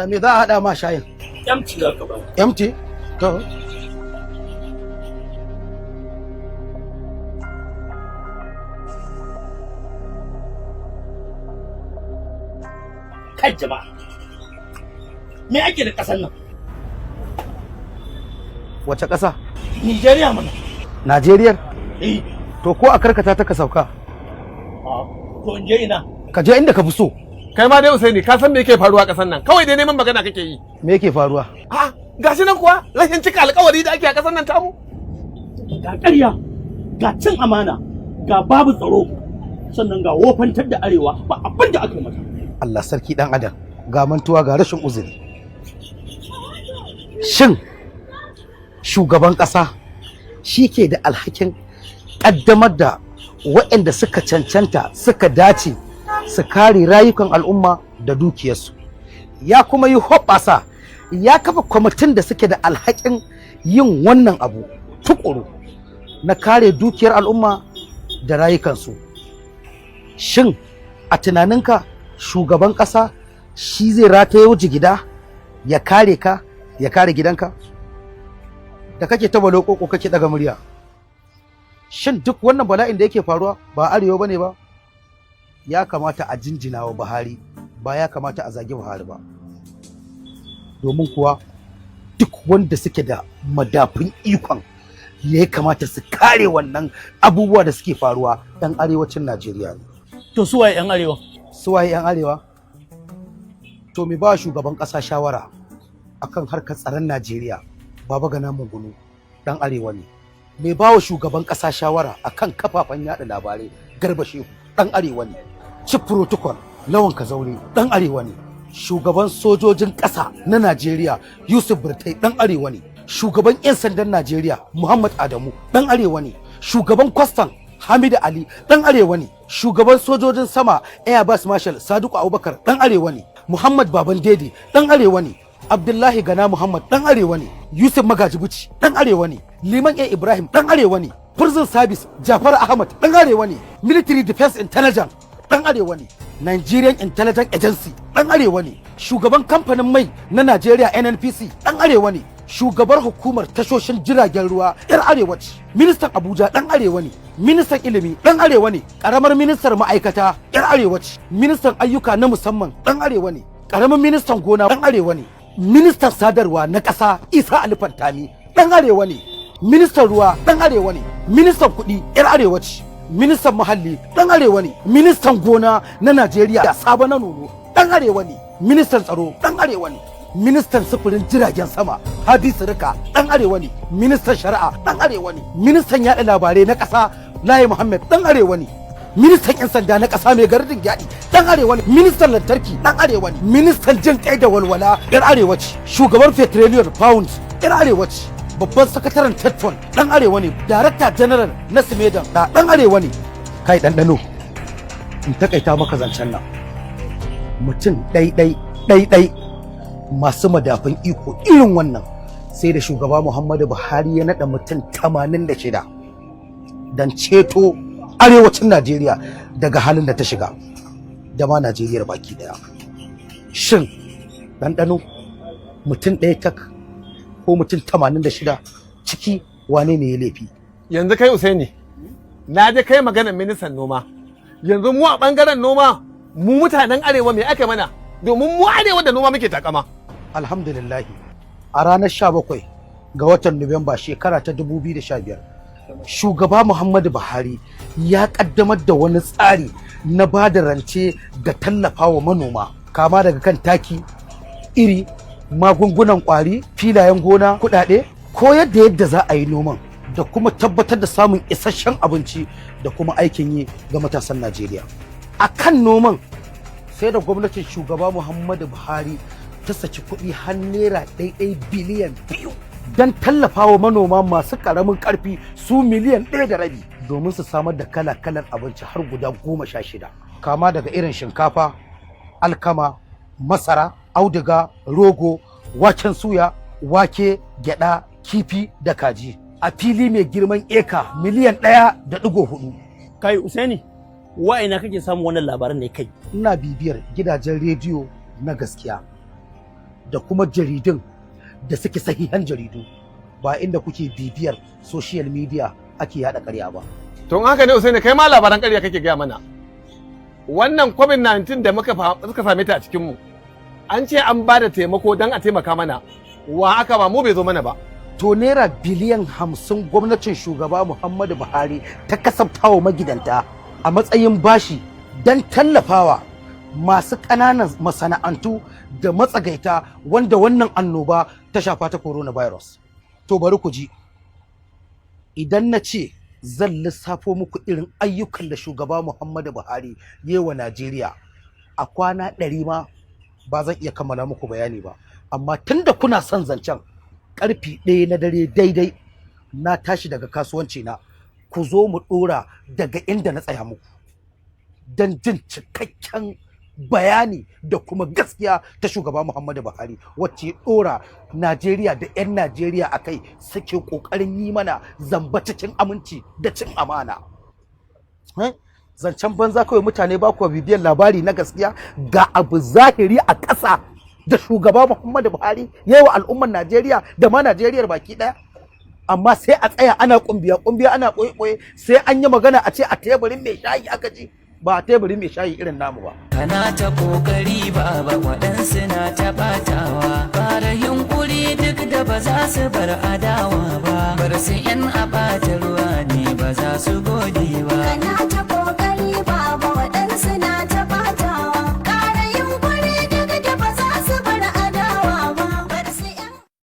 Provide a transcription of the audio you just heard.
Da me za a haɗa ma shayin? Empty za ka ba. Empty? To. Kai jama'a. Me ake da ƙasar nan? Wace ƙasa? Nigeria mana. Najeriya? Eh. To ko a karkata ta ka sauka? To in je ina? Ka je inda ka fi so. Kai ma dai Usaini, ka san me yake faruwa a ƙasar nan? Kawai dai neman magana kake yi. Me yake faruwa? A gashi nan kuwa rashin cika alƙawari da ake a ƙasar nan tamu. Ga ƙarya, ga cin amana, ga babu tsaro, sannan ga wofantar da arewa ba abin da aka yi mata. Allah sarki dan adam, ga mantuwa ga rashin uzuri. Shin shugaban ƙasa shi ke da alhakin ƙaddamar da waɗanda suka cancanta suka dace su kare rayukan al'umma da dukiyarsu, ya kuma yi hoɓɓasa ya kafa kwamitin da suke da alhakin yin wannan abu tukuru na kare dukiyar al'umma da rayukansu? Shin a tunaninka shugaban ƙasa shi zai rataye jigida ya kare ka, ya kare gidanka da kake ta balokoko kake daga murya? Shin duk wannan bala'in da yake faruwa ba arewa bane ba? Ya kamata a jinjina wa Buhari, ba ya kamata a zagi Buhari ba, domin kuwa duk wanda suke da madafun ikon ya kamata su kare wannan abubuwa da suke faruwa ɗan arewacin Najeriya ne. To su waye 'yan arewa? Su waye 'yan arewa? To mai ba shugaban ƙasa shawara akan harkar tsaron Najeriya, Baba Gana Mungunu, ɗan arewa ne. Mai ba wa shugaban ƙasa shawara akan kafafen yada labarai, Garba Shehu, ɗan arewa ne. Chief Protocol, Lawan Kazaure, ɗan arewa ne. Shugaban sojojin ƙasa na Najeriya, Yusuf Burtai, ɗan arewa ne. Shugaban 'yan sandan Najeriya, Muhammad Adamu, ɗan arewa ne. Shugaban kwastan, Hamidu Ali, ɗan arewa ne. Shugaban sojojin sama, Air Vice Marshal Sadiku Abubakar, ɗan arewa ne. Muhammad Baban Dede ɗan arewa ne. Abdullahi Gana Muhammad ɗan arewa ne. Yusuf Magaji Bichi ɗan arewa ne. Liman A Ibrahim ɗan arewa ne. Prison Service, Jafar Ahmad, ɗan arewa ne. Military Defense Intelligence ɗan arewa ne. Nigerian Intelligence Agency ɗan arewa ne. Shugaban kamfanin mai na Najeriya, NNPC, ɗan arewa ne. Shugabar hukumar tashoshin jiragen ruwa yar arewa ce. Ministan Abuja ɗan arewa ne. Ministan ilimi ɗan arewa ne. Ƙaramar ministar ma'aikata yar arewa ce. Ministan ayyuka na musamman ɗan arewa ne. Ƙaramin ministan gona ɗan arewa ne. Ministan sadarwa na ƙasa, Isa Ali Fantami, ɗan arewa ne. Ministan ruwa ɗan arewa ne. Ministan kuɗi yar arewa ce. Ministan muhalli ɗan arewa ne. Ministan gona na Najeriya, Sabo na Nono, ɗan arewa ne. Ministan tsaro ɗan arewa ne. Ministan sufurin jiragen sama, Hadi Sirika, ɗan arewa ne. Ministan shari'a ɗan arewa ne. Ministan yaɗa labarai na ƙasa, Lai Muhammad, ɗan arewa ne. Ministan 'yan sanda na ƙasa, Mai Gari Dingyadi, ɗan arewa ne. Ministan lantarki ɗan arewa ne. Ministan jin kai da walwala yar arewa ce. Shugaban Petroleum Pounds yar arewa ce. Babban sakataren TETFund ɗan arewa ne. Darakta general na SMEDAN ɗan arewa ne. Kai ɗanɗano, in takaita maka zancen nan, mutum ɗai ɗai ɗai ɗai masu madafun iko irin wannan, sai da shugaba Muhammadu Buhari ya naɗa mutum 86 don ceto arewacin Najeriya daga halin da ta shiga da ma Najeriya baki daya. Shin ɗanɗano, mutum ɗaya tak ko mutum 86, ciki wane ne ya laifi? Yanzu kai Usaini, na je kai maganar ministan noma. Yanzu mu a ɓangaren noma, mu mutanen arewa me aka mana? Domin mu arewa da noma muke takama. Alhamdulillah, a ranar 17 ga watan Nuwamba shekara ta 2015, shugaba Muhammadu Buhari ya kaddamar da wani tsari na ba da rance da tallafa wa manoma, kama daga kan taki, iri, magungunan kwari, filayen gona, kudade, koyar da yadda za a yi noman, da kuma tabbatar da samun isasshen abinci da kuma aikin yi ga matasan Najeriya. A kan noman, sai da gwamnatin shugaba Muhammadu Buhari ta saki kuɗi har naira ɗaiɗai biliyan 2 don tallafawa manoma masu ƙaramin ƙarfi su miliyan 1.5 domin su samar da kala-kalar abinci har guda 16, kama daga irin shinkafa, alkama, masara, auduga, rogo, waken suya, wake, gyada, kifi da kaji a fili mai girman eka miliyan 1.4. Kai Usaini, wa ina kake samun wannan labaran ne kai? Ina bibiyar gidajen rediyo na gaskiya. Da kuma jaridun da suke sahihan jaridu, ba inda kuke bibiyar social media ake yada ƙarya ba. To in haka ne, Usaini, kai ma labaran ƙarya kake gaya mana. Wannan COVID-19 da muka suka same ta a cikin mu, an ce an ba da taimako don a taimaka mana. Wa aka ba mu? Bai zo mana ba. To, naira biliyan 50 gwamnatin shugaba Muhammadu Buhari ta kasaftawa magidanta a matsayin bashi don tallafawa masu ƙananan masana'antu da matsagaita wanda wannan annoba ta shafa ta coronavirus. To, bari ku ji, idan na ce zan lissafo muku irin ayyukan da shugaba Muhammadu Buhari ya yi wa Najeriya a kwana 100 ma, ba zan iya kammala muku bayani ba. Amma tunda kuna son zancen, karfe 1 na dare daidai na tashi daga kasuwanci na, ku zo mu dora daga inda na tsaya muku don jin cikakken bayani da kuma gaskiya ta shugaba Muhammadu Buhari, wacce ya dora Najeriya da 'yan Najeriya a kai suke kokarin yi mana zamba cikin aminci da cin amana. Eh? Zancen banza kawai, mutane ba kuwa bibiyar labari na gaskiya. Ga abu zahiri a ƙasa da shugaba Muhammadu Buhari ya yi wa al'ummar Najeriya da ma Najeriyar baki ɗaya, amma sai a tsaya ana kumbiya kumbiya, ana koye koye, sai an yi magana a ce a teburin mai shayi aka ji. Ba a teburin mai shayi irin namu ba. Kana ta kokari baba, waɗansu na ta ɓatawa. Fara yunkuri duk da ba za su bar adawa ba. Bar su 'yan a ɓata ruwa ne, ba za su